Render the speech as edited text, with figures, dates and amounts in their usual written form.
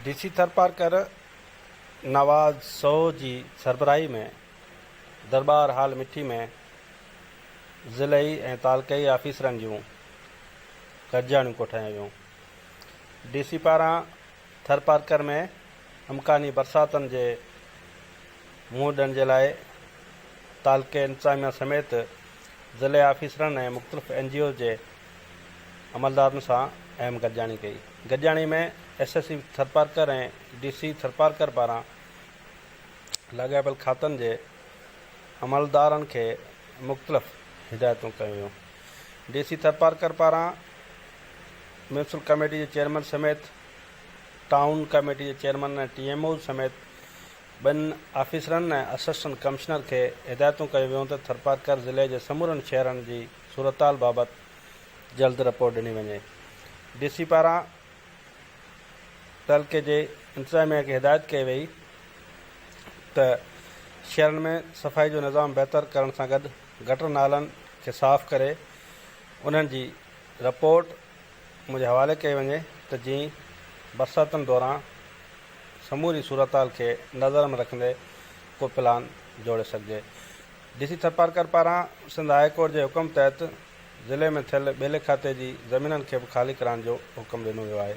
D C Tharparkar Nawaz سهو جي سربراهي ۾ درٻار هال مٺي ۾ ضلعي ۽ تعلقي آفيسرن جون گڏجاڻيون ڪوٺايون ويون. ڊي سي پاران ٿرپارڪر ۾ امڪاني برساتن جي منهن ڏيڻ جي لاء تعلقي انتظاميا سميت ضلعي آفيسرن ۽ مختلف اين جي اوز جي عملدارن سان اهم گڏجاڻي ڪئي. گڏجاڻي ۾ S S C Tharparkar ۽ D C Tharparkar پاران لاڳاپيل کاتن جي عملدارن کي مختلف هدايتون ڪيون ويون. ڊي سي ٿرپارڪر پاران ميونسپل ڪميٽي جي چيئرمين سميت ٽائون ڪميٽي جي چيئرمين ۽ ٽي ايم اوز سميت ٻين آفيسرن ۽ اسسٽنٽ ڪمشنر کي هدايتون ڪيون ويون ته ٿرپارڪر ضلعي جي سمورن شهرن جي صورتحال بابت جلد رپورٽ ڏني وڃي. ڊي سي پاران تعلقي جي انتظاميا کي هدايت ڪئي وئي ته شهرن ۾ صفائي جو نظام بهتر ڪرڻ سان گڏ گٽر نالن کي صاف ڪري انهن جي رپورٽ منهنجي حوالي ڪئي وڃي ته جئين برساتن دوران سموري صورتحال کي نظر ۾ رکندي ڪو پلان جوڙي سگهجي. ڊي سي ٿرپارڪر پاران سنڌ هاء ڪورٽ جي حڪم تحت ضلعي ۾ ٿيل ٻيلي کاتي جي زمينن کي به خالي ڪرائڻ جو حڪم ڏنو ويو آهي.